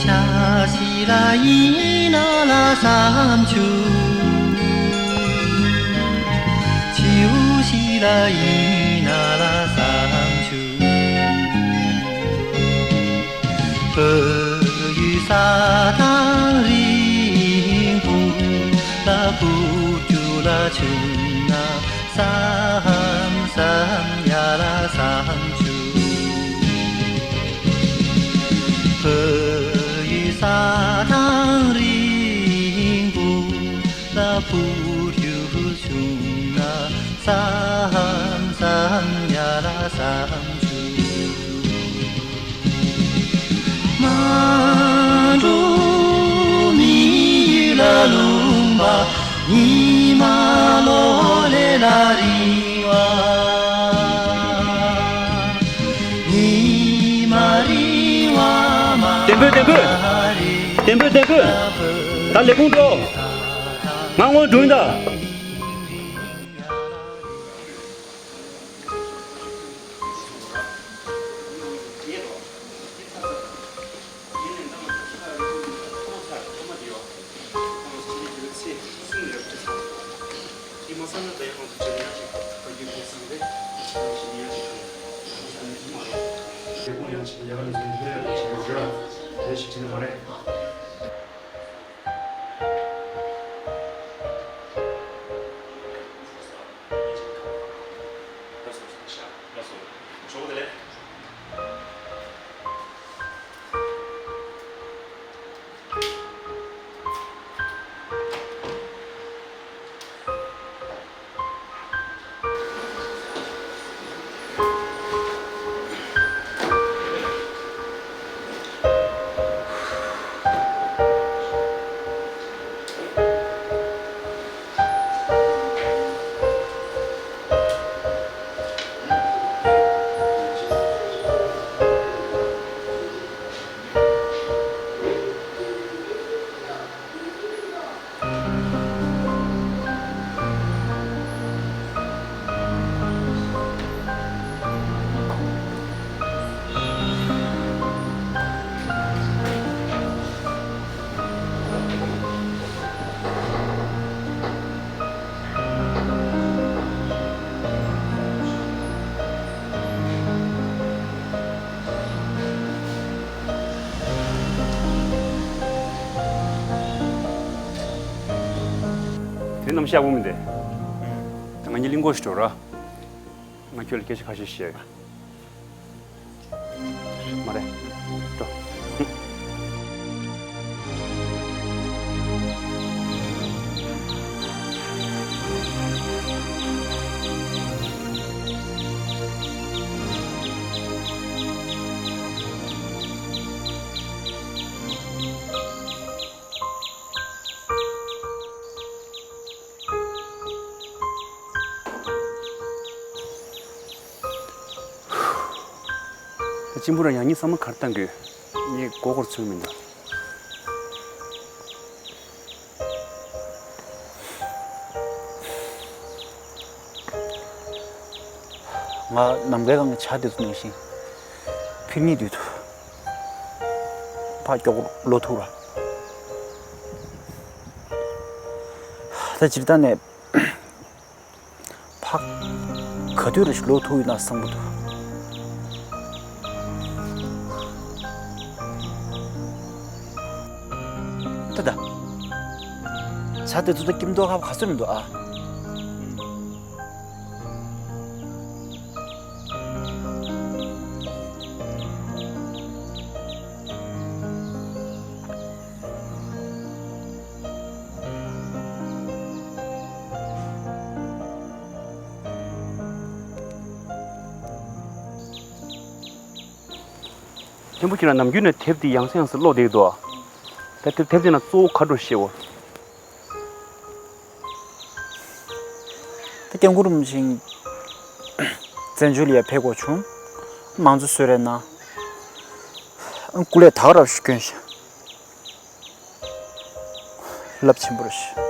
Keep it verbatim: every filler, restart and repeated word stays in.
ཆ་ཤས་ལ་ཡིན་ན་ལ་བསམ་བྱུང་། ཆེའུ་ཤས་ལ་ཡིན་ན་ལ་བསམ་བྱུང་། བོད་ཡུལ་ས་ཐང་རིང་པོ་ལ་བུ་རྒྱུད་ལ་བྱུང་ན། བསམ་བསམ་ཡ་ལ་བསམ་བྱུང་། བོད་ཡུལ་ས་ཐང་རིང་པོ་ལ་བུ་རྒྱུད་བྱུང་ན། བསམ་བསམ་ཡ་ལ་བསམ་བྱུང་། མ་འགྲོ་མི་ཡུལ་ལ་ལུང་པ། ཉི་མ་ལོ་ལས་ལ་རིང་བ། ཉི་མ་རིང་བ་མ་བདེན་པོ་བདེན་པོ། རེད། བདེན་པོ་བདེན་པོ། ད་ལས་ཁུངས་འགྲོ། ང་སྔོན་འགྲོ་ཡིན་ད། དེ་རྣམ་གཞག་བུ་མི་འདི། ད་ང་གཉིས་གླིང་སྐོར་ཞིག་འགྲོ་ར། ང་ཁྱོད་ལ་སྐད་ཆ་ཁ་ཤས་བཤད། མ་རེད། འགྲོ། ད་གཅིག་པུ་ར་ཡང་ངས་བསམ་བློ་ག་རེ་བཏང་དགོས། ངས་མགོ་སྐོར་ཚོད་མི་འདུག། ང་ནམ་མཁའི་སྒང་གི་བྱ་དེ་ཚོ་ནང་བཞིན་འཕུར་སྙིང་འདོད་འདུག་ཕར་མགྱོགས་པོ་ལོག་ཐུབ་ར། ད་སྤྱིར་བཏང་ནས་ཕར་ག་དུས་རེ་ཞིག་ལོག་ཐུབ་ཡོད་ན་བསམ་གྱི་འདུག་ད་ད། བྱ་དེ་ཚོ་ད་སྐྱིད་མདོག་ཁ་པོ་ག་ཚོད་མི་འདུག་ཨ། མཁན་པོ་ཁྱེད་རང་ནམ་རྒྱུན་ནས་དེབ་འདི་ཡང་སེ་ཡང་སེ་ཀློག་བསྡད་ཀྱི་འདུག་ད་དེབ་དེབ་དེ་ན་གཙོ་བོ་ག་འདྲ་ཤེས་འོ། ད་སྐྱབས་མགོན་རིན་པོ་ཆེ་བཙན་བྱོལ་ལ་ཡར་ཕེབས་དགོས་བྱུང་། མང་གཙོ་གསོལ་རས་གནང་། སྐུ་ལས་ད་ག་རབ་ཞིག་བསྐྱོན་ཤག་རླབས་ཆེན་པོ་རེད་ཤག